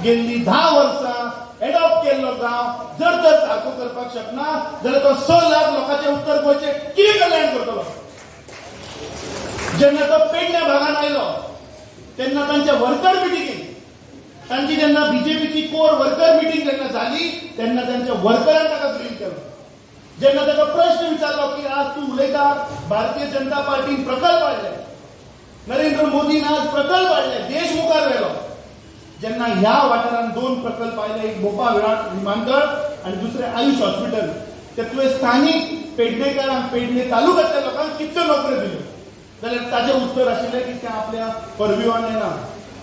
गेल्ली 10 वर्सां एडॉप्ट केल्लो गांव जर तर सारको करपाक शकना जाल्यार तो 6 लाख लोकांचे उत्तर गोंयचे कितें कल्याण करतलो? जेन्ना तो पेडण्या भागान आयलो तेन्ना तांच्या वर्कर मिटिंगेक, तांची जेन्ना बीजेपीची कोर वर्कर मिटींग जेन्ना जाली तेन्ना तांच्या वर्करान ताका ग्रील केलो. जेन्ना ताका प्रश्न विचारलो की आज तूं उलयता भारतीय जनता पार्टीन प्रकल्प हाडले, नरेंद्र मोदीन आज प्रकल्प हाडले, देश मुखार व्हेलो. जेन्ना ह्या वाठारांत 2 प्रकल्प आयले, एक मोपा विमानतळ आनी दुसरें आयुष हॉस्पिटल, ते तुवें स्थानीक पेडणेकारांक, पेडणे तालुक्यांतल्या लोकांक कितल्यो नोकऱ्यो दिल्यो? जाल्यार ताचें उत्तर आशिल्लें की तें आपल्या परविवान येना,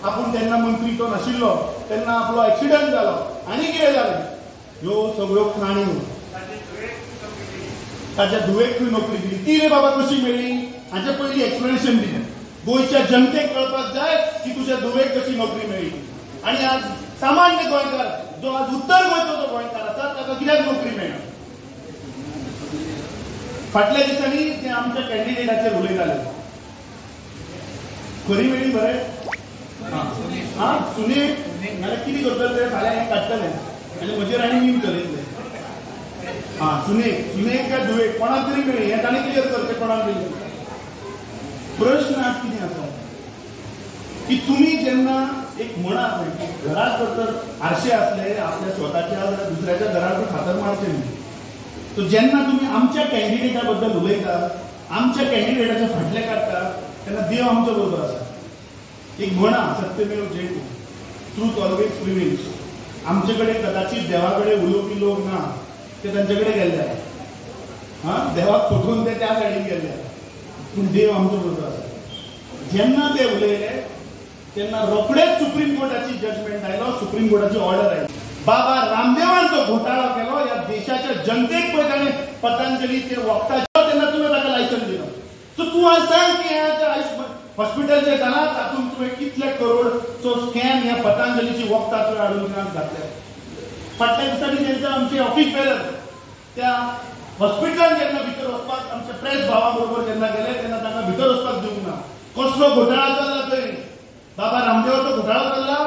आपूण तेन्ना मंत्री तो नाशिल्लो, तेन्ना आपलो एक्सिडंट जालो आनी कितें जालें. ह्यो सगळ्यो काणयो. ताच्या धुवेक खंय नोकरी दिली, ती रे बाबा कशी मेळ्ळी हाचे पयलीं एक्सप्लेनेशन दिलें. गोंयच्या जनतेक कळपाक जाय की तुज्या धुवेक कशी नोकरी मेळ्ळी. आनी आज सामान्य गोंयकार जो आज उत्तर गोंयचो जो गोंयकार आसा ताका कित्याक नोकरी मेळना? फाटल्या दिसांनी ते आमच्या कॅन्डिडेटाचेर उलयताले. खरी मेळ्ळी बरें? हां सुने नाल्यार कितें करतले ते फाल्यां हें काडटले आनी म्हजेर आनी मीम चलयतले. हां सुने, सुनेक काय धुवेक कोणाक तरी मेळ्ळी हें ताणें क्लियर करचें, कोणाक मेळ्ळी. प्रश्न आज कितें आसा की तुमी जेन्ना एक म्हणा की घरात जर तर आरशे आसले आपल्या स्वताच्या जाल्यार दुसऱ्याच्या घरात फातर मारचे न्ही. सो जेन्ना तुमी आमच्या कॅन्डिडेटा बद्दल उलयता, आमच्या कॅन्डिडेटाच्या फाटले काडटा तेन्ना देव आमच्या बरोबर आसा. एक म्हणा, सत्यमेव जयते, ट्रूथ ऑलवेज प्रिवेल्स. आमचे कडेन कदाचित देवा कडेन उलोवपी लोक ना, ते तांचे कडेन गेल्ले आसा. देवाक फटोवन ते त्या सायडीन गेल्ले आसा, पूण देव आमच्या बरोबर आसा. जेन्ना ते उलयले तेन्ना रोखडेच सुप्रीम कोर्टाची जजमेंट आयलो, सुप्रीम कोर्टाची ऑर्डर आयली. बाबा रामदेवान जो घोटाळो केलो ह्या देशाच्या जनतेक पळय ताणें पतंजलीचे वखदाचें, तेन्ना तुवें ताका लायसन्स दिलो. सो तूं आज सांग की ह्या हॉस्पिटलचें जालां तातूंत तुवें कितले करोडचो स्कॅम ह्या पतंजलीची वखदां तुवें हाडून घातल्या. फाटल्या दिसांनी जेन्ना आमचे ऑफिस बेरर त्या हॉस्पिटलान जेन्ना भितर वचपाक आमच्या प्रेस भावा बरोबर जेन्ना गेले तेन्ना तांकां भितर वचपाक दिवंक ना. कसलो घोटाळा चल्ला थंय? बाबा रामदेवाचो घोटाळो चल्ला,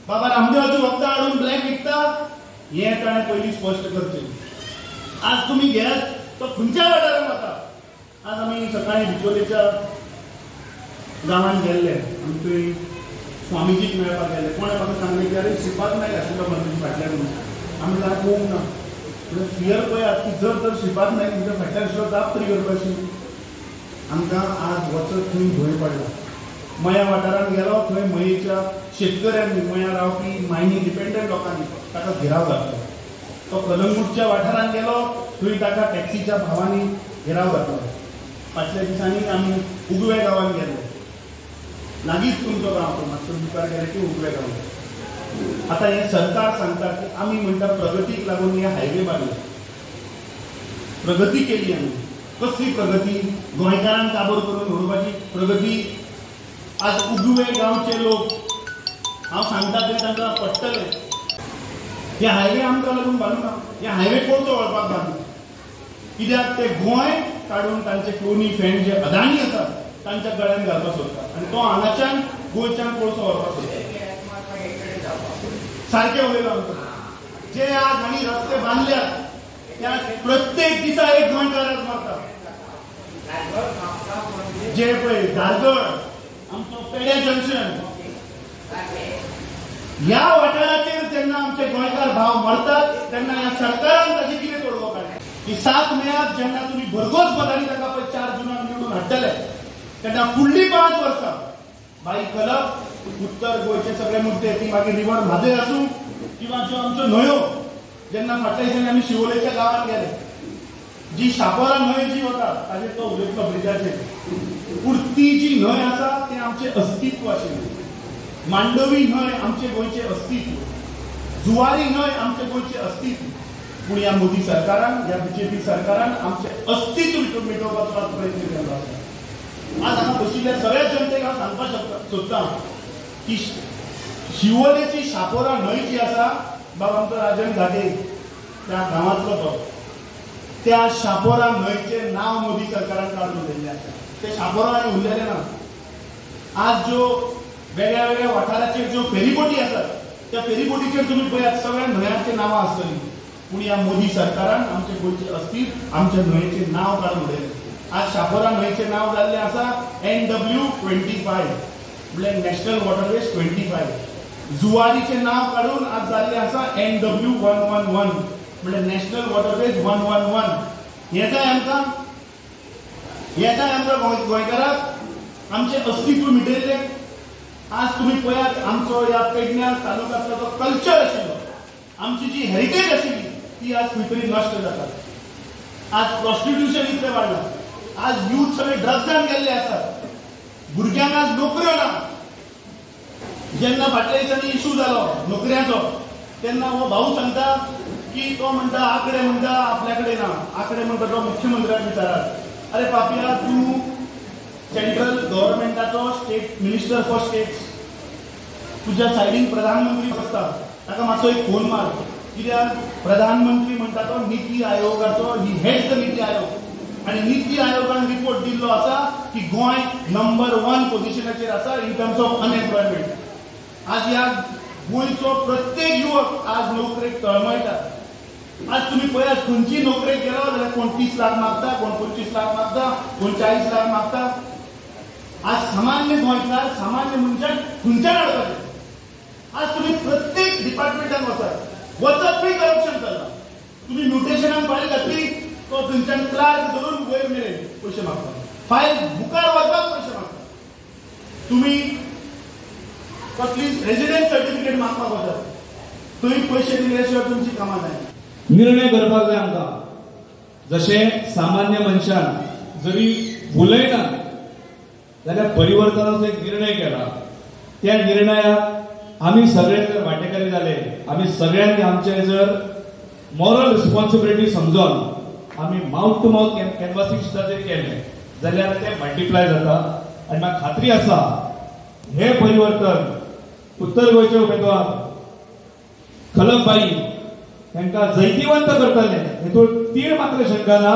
बाबा रामदेवाची वखदां हाडून ब्लॅक विकता, हें ताणें पयलीं स्पश्ट करचें. आज तुमी घेयात तो खंयच्या वाठारांत वता. आज आमी सकाळीं बिचोलेच्या गांवांत गेल्ले, आमी थंय स्वामीजीक मेळपाक गेले. कोणें म्हाका सांगलें की अरे श्रीपाद नायक आशिल्लो मंत्री फाटल्यान म्हणून. आमी जाल्यार पळोवंक ना, म्हणल्यार फियर पळयात की जर तर श्रीपाद नायक तुमच्या फाटल्यान आशिल्लो जाप तरी करपाची. आमकां आज वचत थंय भंय पडला. मया वाठारांत गेलो थंय मयेच्या शेतकऱ्यांनी, मया रावपी मायनी डिपेंडंट लोकांनी ताका घेराव घातलो. तो कलंगूटच्या वाठारांत गेलो थंय ताका टॅक्सीच्या भावांनी घेराव घातलो. फाटल्या दिसांनी आमी उगवे गांवांत गेले, लागींच तुमचो गांव तो मातसो मुखार गेले की उगवे गांव. आतां हें सरकार सांगता की आमी म्हणटा प्रगतीक लागून हे हायवे बांदले, प्रगती केली आमी. कसली प्रगती? गोंयकारांक काबूर करून उडोवपाची प्रगती. आज उगवे गांवचे लोक हांव सांगता ते तांकां पडटलें. हे हायवे आमकां लागून बांदूना, हे हायवे कोणतो वळपाक बांदू? कित्याक ते गोंय काडून तांचे क्लोनी फ्रेंड जे अदानी आसात तांच्या गळ्यान घालपाक सोदता आनी तो हांगाच्यान गोंयच्यान कोळसो व्हरपाक सोदता. सारकें उलयलो आमकां. जे आज हांणी रस्ते बांदल्यात त्या प्रत्येक दिसा एक गोंयकार आज मरता. जे पळय धारगळ, आमचो पेड्या जंक्शन, ह्या वाठाराचेर जेन्ना आमचे गोंयकार भाव मरतात तेन्ना ह्या सरकारान ताचें कितें तोडगो काडलें की 7 मेयाक जेन्ना तुमी भरघोस मतांनी ताका पळय 4 जुनाक निवडून हाडटले तेन्ना फुडलीं 5 वर्सां बाई कलप, उत्तर गोंयचे सगळे मुद्दे, ती मागीर रिवर म्हादय आसूं किंवा ज्यो आमच्यो न्हंयो, जेन्ना फाटल्या दिसांनी आमी शिवोलेच्या गांवांत गेले, जी शापोरा न्हंय जी वता ताजेर तो उलयतलो ब्रिजाचेर, पूण ती जी न्हंय आसा तें आमचें अस्तित्व आशिल्लें. मांडवी न्हंय आमचें गोंयचें अस्तित्व, जुवारी न्हंय आमचें गोंयचें अस्तित्व. पूण ह्या मोदी सरकारान, ह्या बीजेपी सरकारान आमचें अस्तित्व मिटोवपाचो आज प्रयत्न केल्लो आसा. आज हांगा बशिल्ल्या सगळ्या जनतेक हांव सांगपाक शकता सोदता की शिवोलेची शापोरा न्हंय जी आसा, बाबा आमचो राजन घाटे त्या गांवांतलो तो, त्या शापोरा न्हंयचें नांव मोदी सरकारान काडून उडयल्लें आसा. ते शापोरा आनी उरलेलें ना. आज ज्यो वेगळ्या वेगळ्या वाठाराचेर ज्यो फेरीबोटी आसात त्या फेरीबोटीचेर तुमी पळयात सगळ्या न्हंयांचीं नांवां आसतलीं. पूण ह्या मोदी सरकारान आमचे गोंयचे अस्तित्व, आमच्या न्हंयेचें नांव काडून उडयलें. आज शापोरा न्हंयचें नांव जाल्लें आसा NW 25, म्हणल्यार नॅशनल वॉटरवेज 25. जुवारीचें नांव काडून आज जाल्लें आसा NW 111, म्हणल्यार नॅशनल वॉटरवेज 111. हें जाय आमकां? हें जाय आमकां गोंयकाराक? आमचें अस्तित्व मिटयल्लें. आज तुमी पळयात आमचो ह्या पेडण्या तालुक्यांतलो जो कल्चर आशिल्लो, आमची जी हेरिटेज आशिल्ली ती आज खंय तरी नश्ट जाता. आज प्रॉस्टिट्युशन इतलें वाडलां, आज यूथ सगळे ड्रग्सान गेल्ले आसात, भुरग्यांक आज नोकऱ्यो ना. जेन्ना फाटल्या दिसांनी इशू जालो नोकऱ्यांचो तेन्ना हो भाऊ सांगता की तो म्हणटा आंकडे म्हणटा आपल्या कडेन ना, आंकडे म्हणटा तो मुख्यमंत्र्याक विचारात. अरे पापया, तूं सेंट्रल गव्हर्मेंटाचो स्टेट मिनिस्टर फॉर स्टेट्स, तुज्या सायडीन प्रधानमंत्री बसता, ताका मातसो एक फोन मार. कित्याक प्रधानमंत्री म्हणटा तो नीती आयोगाचो, ही हेड्स the NITI Aayog, आनी नीती आयोगान रिपोर्ट दिल्लो आसा की गोंय नंबर 1 पोझिशनाचेर आसा इन टर्म्स ऑफ अनएम्प्लॉयमेंट. आज ह्या गोंयचो प्रत्येक युवक आज नोकरेक तळमळटा. आज तुमी पळयात खंयची नोकरेक गेलो जाल्यार कोण 30 लाख मागता, कोण 25 लाख मागता, कोण 40 लाख मागता. आज सामान्य गोंयकार, सामान्य मनशान खंयच्यान हाडपाचें? आज तुमी प्रत्येक डिपार्टमेंटान वचात, वचत थंय करप्शन चल्लां. तुमी म्युटेशनाक फायल घातली तो थंयच्यान क्लार्क धरून वयर मेरेन पयशे मागता, फायल मुखार वचपाक पयशे मागता. तुमी कसली रेजिडन्स सर्टिफिकेट मागपाक वचात थंय पयशे दिले शिवाय तुमची कामां जायना. निर्णय करपाक जाय आमकां. जशें सामान्य मनशान जरी उलयना जाल्यार परिवर्तनाचो एक निर्णय केला, त्या निर्णयाक आमी सगळे जर वांटेकारी जाले, आमी सगळ्यांनी आमचे जर मॉरल रिस्पॉन्सिबिलिटी समजून आमी मावथ टू मावथ कॅनवासिंग सुद्दां जरी केलें जाल्यार तें मल्टिप्लाय जाता. आनी म्हाका खात्री आसा हें परिवर्तन उत्तर गोंयचे उमेदवार खलपभाई तांकां जैतिवंत करतले हेतून तीळ मात्र शंका ना.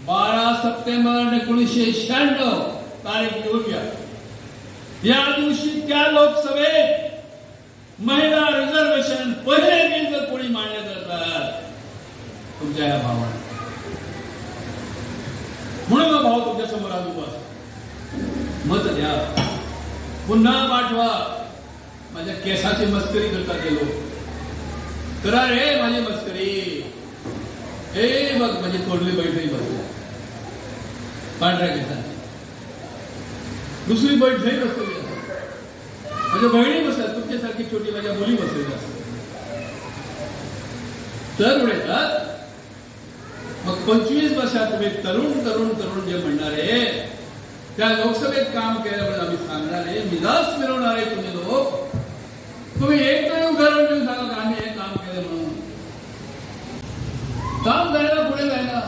12 सप्टेंबर 1996 तारीख लिहून घ्या. या दिवशी त्या लोकसभेत महिला रिझर्वेशन पहिले बिल जर कोणी मांडले जातात तुमच्या या भावाने, म्हणून भाऊ तुमच्या समोर आज उभा. मत द्या, पुन्हा पाठवा. माझ्या केसाची मस्करी करतात ते लोक, करा रे माझी मस्करी. हे बघ माझी थोरली बैठही बसली पांढऱ्या केसांची, दुसरी बैठही बसलेली असते, माझ्या बहिणी बसल्या, तुमच्यासारखी छोटी माझ्या मुली बसलेल्या असतात. तर उडयतात. मग 25 वर्षात तुम्ही तरुण तरुण तरुण जे म्हणणारे त्या लोकसभेत काम केलं म्हणून आम्ही सांगणारे, मिजाज मिरवणारे तुम्ही लोक, तुम्ही एक तरी उदाहरण देऊन सांगा की आम्ही हे काम केलं म्हणून. काम जायला पुढे जायला.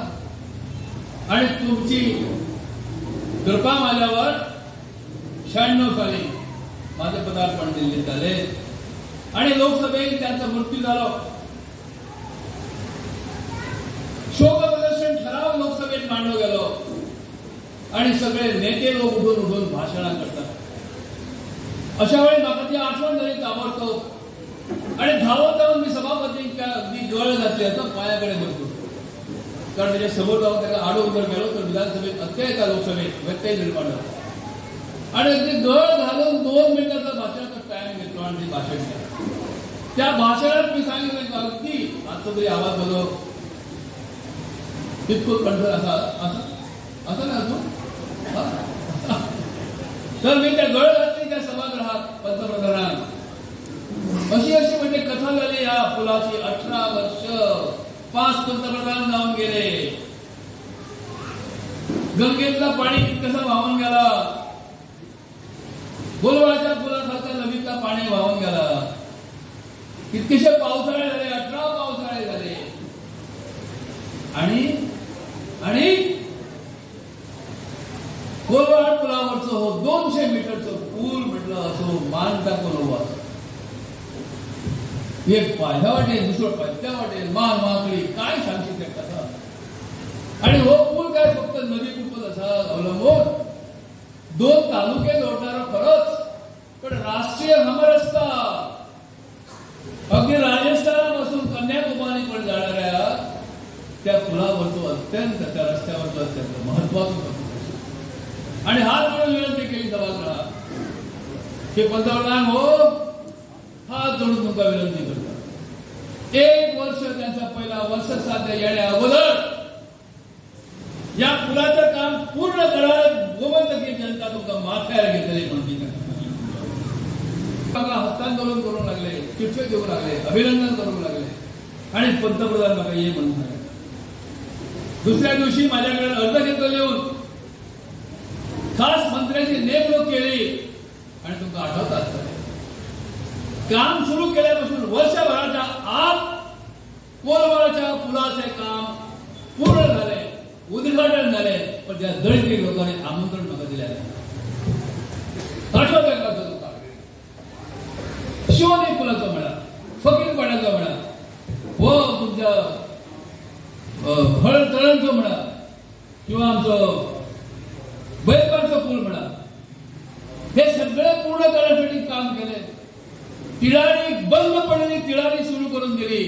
आणि तुमची कृपा माझ्यावर 96 साली माझे पदार्पण दिल्लीत झाले आणि लोकसभेत त्यांचा मृत्यू झाला. शोक प्रदर्शन ठराव लोकसभेत मांडलो गेलो आणि सगळे नेते लोक उठून उठून भाषणं करतात. अशा वेळी म्हाका ती आठवण झाली ताबडतोब आणि धावत जाऊन मी सभापतींच्या अगदी गळ घातली आता पायाकडे बसलो, कारण त्याच्या समोर जाऊन त्याला आडवून जर गेलो तर विधानसभेत अत्यंत लोकसभेत व्यत्यय निर्माण झाला. आणि अगदी गळ घालून 2 मिनिटाचा भाषणाचा टाइम घेतलो आणि ते भाषण केलं. त्या भाषणात मी सांगितलं अगदी आजचा तरी आवाज बदल तितकं कंठ असा असं असं ना अजून. तर मी त्या गळ घातली त्या सभागृहात पंतप्रधानांना. अशी अशी म्हणजे कथा झाली या पुलाची. 18 वर्ष 5 पंतप्रधान जाऊन गेले, गंगेतला पाणी कसं वाहून गेला, गोलवाच्या पुलाखालच्या नदीतला पाणी वाहून गेला, कितकेशे पावसाळे झाले, 18 पावसाळे झाले. आणि आणि कोलवाड पुलावरचं हो 200 मीटरचं पूल म्हटलं असो मान टाकून उभा, एक पायथ्या वाटेल दुसरं पायथ्या वाटेल, मान वाकडी, काय सांगशील त्या कथा. आणि हो पूल काय फक्त नदी कुठं असा अवलंबून 2 तालुके जोडणारा खरंच, पण राष्ट्रीय हमरस्ता अगदी राजस्थानापासून कन्याकुमारी पण जाणाऱ्या त्या पुलावरतो अत्यंत, त्या रस्त्यावरतो अत्यंत महत्वाचं. आणि हात जोडून विनंती केली सभागृहात की पंतप्रधान हो, हात जोडून तुमका विनंती करतो, एक वर्ष त्यांचा पहिला वर्ष साध्य येण्या अगोदर या पुलाचं काम पूर्ण करायला गोमंतकीय जनता तुमका माथ्याला घेतली म्हणून हस्तांदोलन करू लागले, चिठ्ठ्यो देऊ लागले, अभिनंदन करू लागले आणि पंतप्रधान म्हाका ये म्हणून लागले. दुसऱ्या दिवशी माझ्याकडे अर्ज घेतलो येऊन खास मंत्र्याची नेमणूक केली. आणि तुमका आठवत असतले, काम सुरू केल्यापासून वर्षभराच्या आत कोलवाडाच्या पुलाचे काम पूर्ण झाले, उद्घाटन झाले, पण त्या दलित लोकांनी आमंत्रण म्हाका दिले. आठवत का तुमका? शिवने पुलाचो म्हणा, फकीरपाड्याचो म्हणा, हो तुमच्या हळद तळणचो म्हणा किंवा आमचो बैलपाडचो पूल म्हणा, हे सगळे पूर्ण करण्यासाठी काम केले. तिळारी बंद पडलेली तिळारी सुरू करून दिली.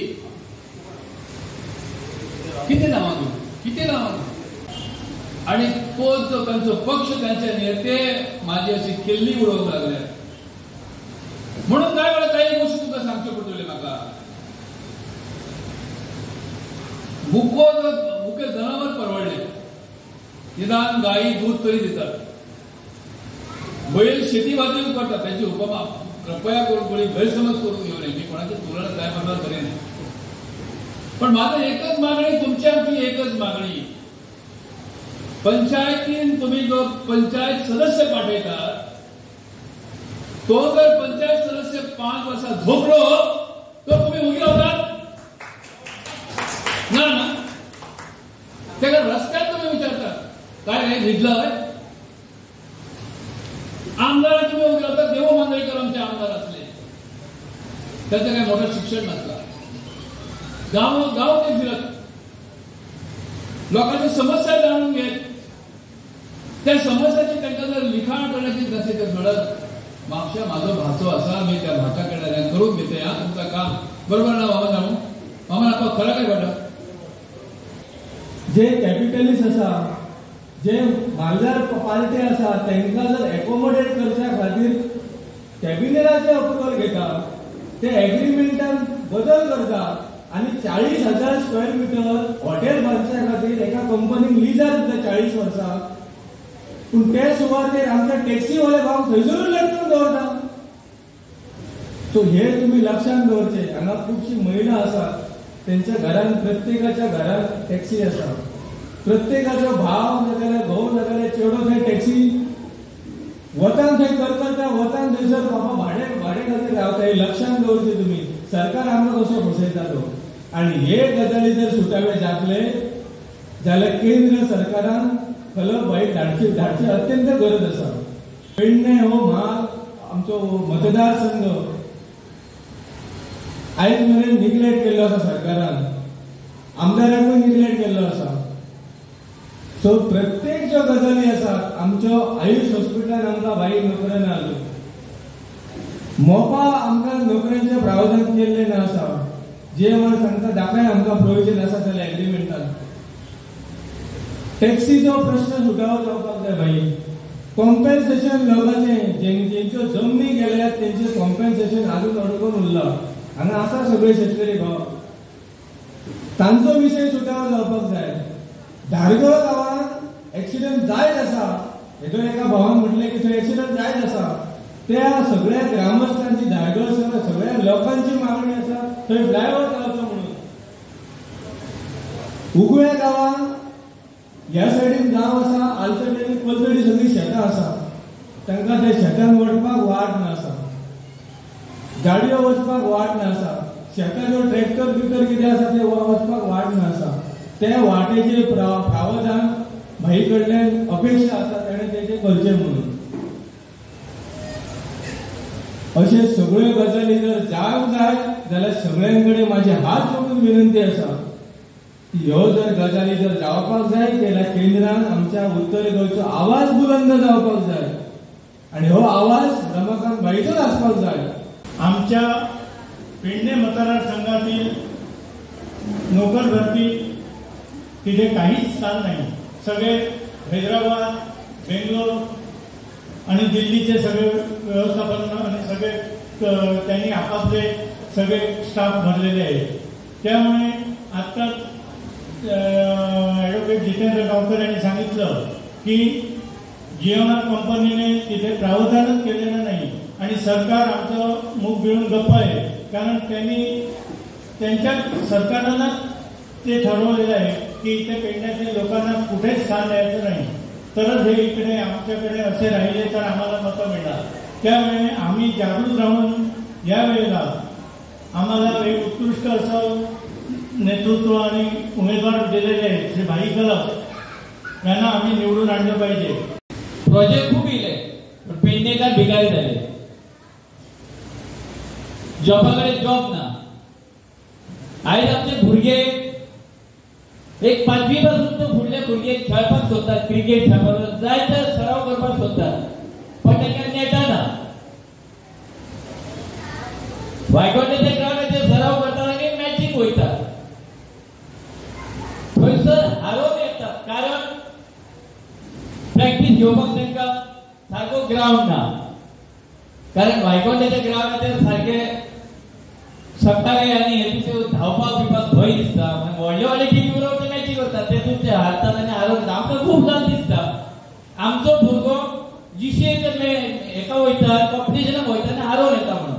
किती नावां घेऊ, किती नावां घेऊ. आणि तो जो त्यांचो पक्ष, त्यांचे नेते माझी अशी किल्ली उडोवंक लागले. म्हणून काय वेळा काही गोष्टी तुमकां सांगच्यो पडटल्यो म्हाका. बुको बुके जनावर परवडले, निदान गायी दूध तरी दितात, बैल शेती बाजून करतात. त्यांची उपमा कृपया करून कोणी गैरसमज करून घेऊ नये, मी कोणाची तुलना काय म्हणणार करीन. पण माझं एकच मागणी, तुमची आमची एकच मागणी, पंचायतीन तुम्ही जो पंचायत सदस्य पाठयतात तो जर पंचायत सदस्य 5 वर्षां झोपलो तर तुम्ही उगी रावतात ना ना. ताका रस्त्यात तुम्ही विचारतात काय हे न्हिदलं हय. आमदार तुम्ही उगी रावतात. देवू मांद्रेकर आमचे आमदार असले, त्यांचं काही मोठं शिक्षण नसलं, गाव गाव ते फिरत, लोकांची समस्या जाणून घेत, त्या समस्याची तांकां जर लिखाण करण्याची नसेल तर म्हणत म्हापशा माझो भाचो आसा, मी त्या भाचा कडल्यान करून घेते हा तुमचं काम. बरोबर ना मामा? जाणू मामा आपा खरं काय वाटत? जे कॅपिटलिस्ट आसा, जे मालदार पार्टी आसा, तांकां जर एकोमोडेट करच्या खातीर कॅबिनेटाचे अप्रुवल घेता, ते एग्रीमेंटान बदल करता आनी 40,000 स्क्वेअर मिटर हॉटेल बांदच्या खातीर एका कंपनीक लिजार दिता 40 वर्सां. पूण ते सुवातेर आमच्या टॅक्सीवाले भाव थंयसरूच लटकून दवरता. सो हे तुमी लक्षात दवरचे. हांगा खुबशी महिला आसात, तेंच्या घरान प्रत्येकाच्या घरान टॅक्सी आसा, प्रत्येकाचो भाव नाजाल्यार घोव नाजाल्यार चेडो थंय टॅक्सी वतान थंय करता, वतान थंयसर बाबा भाडें भाडें खातीर रावता. हे लक्षात दवरचे तुमी. सरकार आमकां कसो फसयता तो. आनी हे गजाली जर सुटावे जातले जाल्यार केंद्र सरकारान खलप भाई धाडची धाडची अत्यंत गरज आसा. पेडणे हो म्हाल आमचो मतदारसंघ आयज मेरेन निग्लेक्ट केल्लो आसा सरकारान, आमदाराकूय निग्लेक्ट केल्लो आसा. सो प्रत्येक ज्यो गजाली आसात, आमच्यो आयुष हॉस्पिटलान आमकां भाई नोकऱ्यो ना अजून, मोपा आमकां नोकऱ्यांचें प्रावधान केल्लें ना आसा. जे वर सांगता दाखय आमकां प्रोविजन आसा जाल्यार एग्रीमेंटान. टॅक्सीचो प्रश्न सुटावो जावपाक जाय भाई. कॉम्पेन्सेशन लोकांचें जेंच्यो जमनी गेल्यात तेंचें कॉम्पेन्सेशन आजून अडकून उरलां. हांगा आसा सगळे शेतकरी भाव, तांचो विशय सुटावो जावपाक जाय. धारगळ गांवांत एक्सिडंट जायत आसा, हेजो एका भावान म्हटलें की थंय एक्सिडंट जायत आसा. त्या सगळ्या ग्रामस्थांची, धारगळ सगळ्या लोकांची मागणी आसा थंय फ्लायओवर जावचो म्हणून. उगव्या गांवांत ह्या सायडीन गांव आसा, आलतडी पलतडी सगळीं शेतां आसा, तांकां त्या शेतान वचपाक वाट ना आसा, गाडयो वचपाक वाट ना आसा, शेतांच्यो ट्रॅक्टर बिक्टर कितें आसा ते वचपाक वाट ना आसा. त्या वाटेचे प्रावधान भाई कडल्यान अपेक्षा आसा ताणें तेजें करचें म्हणून. अशे सगळ्यो गजाली जर जावंक जाय जाल्यार सगळ्यां कडेन माझे हात जोडून विनंती आसा की ह्यो जर गजाली जर जावपाक जाय जाल्यार केंद्रान आमच्या उत्तर गोंयचो आवाज बुलंद जावपाक जाय आनी हो आवाज रमाकांत भाईचोच आसपाक जाय. आमच्या पेडणे मतदारसंघातील नोकर भरती तिथे काहीच स्थान नाही. सगळे हैदराबाद, बेंगलोर आणि दिल्लीचे सगळे व्यवस्थापन आणि सगळे त्यांनी आपापले सगळे स्टाफ भरलेले आहेत. त्यामुळे आत्ताच ॲडव्होकेट जितेंद्र गावकर यांनी सांगितलं की जीएमआर कंपनीने तिथे प्रावधानच केलेलं नाही आणि सरकार आमचं मुख गिळून गप्प आहे, कारण त्यांनी त्यांच्या सरकारांना ते ठरवलेलं आहे की इथे पेडण्यातील लोकांना कुठेच स्थान द्यायचं नाही, तरच हे इकडे आमच्याकडे असे राहिले तर आम्हाला मतं मिळणार. त्यामुळे आम्ही जागृत राहून यावेळेला आम्हाला एक उत्कृष्ट असं नेतृत्व आणि उमेदवार दिलेले आहेत श्री भाई खलप यांना आम्ही निवडून आणलं पाहिजे. प्रोजेक्ट खूप इले पण पेडणेकार भिकारी झाले, जॉबा कडेन जॉब ना. आयज आमचे भुरगे एक पांचवी पासून तो फुडले भुरगे खेळपाक सोदतात, क्रिकेट खेळपाक जाय तर सराव करपाक सोदतात, पण तांकां नेटा ना. वायकोंड्याच्या ग्रावंडाचेर सराव करतात आनी मॅचीक वयतात, थंयसर हारोवन येतात, कारण प्रॅक्टीस घेवपाक तांकां सारको ग्रावंड ना. कारण वायकोंड्याच्या ग्रावंडाचेर सारके सकाळी आनी हे तुमचे धांवपाक बिवपाक भंय दिसता. व्हडले व्हडले टिमी बरोबर ते मॅची करतात, ते तुमचे हारतात आनी हारोवन आमकां खूब लज दिसता. आमचो भुरगो जिशेक हेका वयता, कॉम्पिटिशनाक वयता आनी हारोवन येता म्हणून.